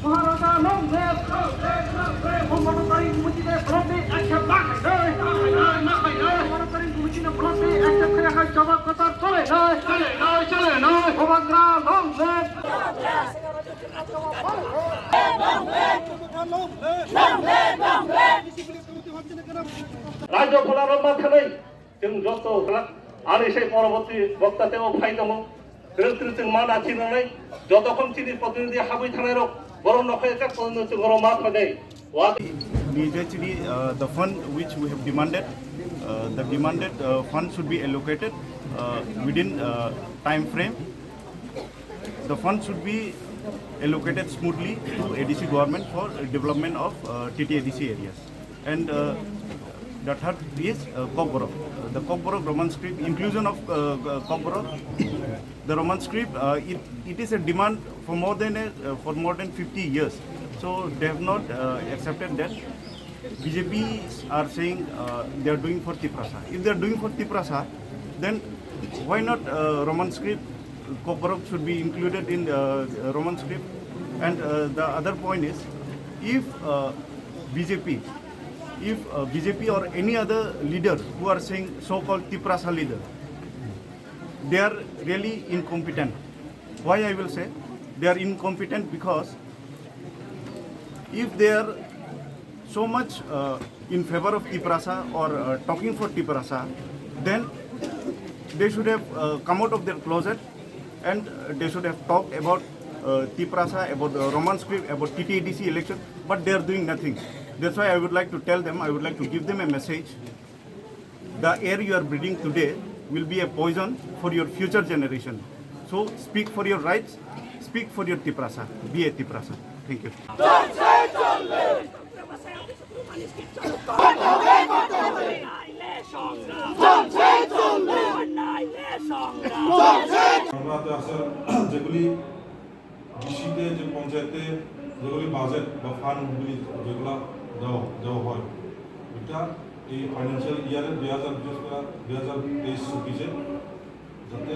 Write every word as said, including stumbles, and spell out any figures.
মহারাজা long live! অপমানকারী কমিটিকে ব্লকে আক্ষেপ না খাইলে, অপমানকারী কমিটিকে ব্লকে আক্ষেপ করে রাখার জবাব কথা চলে নয়, চলে নয়, চলে নয়। অবাগরা long live! রাজ্য খোলার মাথায় নেই। Chwng joto ani sei poroboti bokta tei o phai tongo. Kwrwng kwrwng chwng ma na chinanai, jotokhon chini protinidhi habwi thangnai rok, borok nokhai jak porjonto chwng oro ma phainai. Wa- Immediately, uh, the fund which we have demanded, uh, the demanded, uh, fund should be allocated, uh, within, uh, time frame. The fund should be allocated smoothly to A D C government for development of, uh, T T A D C areas. And, uh, the third is, uh, Kokborok. The Kokborok Roman script, inclusion of, uh, uh, Kokborok, the Roman script, uh, it, it is a demand for more than a, uh, for more than fifty years. So they have not, uh, accepted that. B J P are saying, uh, they are doing for Tiprasa. If they are doing for Tiprasa, then why not, uh, Roman script? Kokborok should be included in, uh, Roman script. And, uh, the other point is, if, uh, B J P, if, uh, B J P or any other leader who are saying so-called Tiprasa leader, they are really incompetent. Why I will say they are incompetent? Because if they are so much, uh, in favor of Tiprasa or, uh, talking for Tiprasa, then they should have, uh, come out of their closet and, uh, they should have talked about, uh, Tiprasa, about the Roman script, about T T A D C election, but they are doing nothing. That's why I would like to tell them, I would like to give them a message. The air you are breathing today will be a poison for your future generation. So speak for your rights, speak for your Tiprasa, be a Tiprasa. Thank you. আমরা তো আসলে যেগুলি ডিসিতে যে পঞ্চায়েতে যেগুলি বাজেট বা ফান্ডগুলি যেগুলো দেওয়া দেওয়া হয়, এটা এই ফাইন্যান্সিয়াল ইয়ারে দুই হাজার, বিশেষ করে দুই হাজার তেইশ চব্বিশে যাতে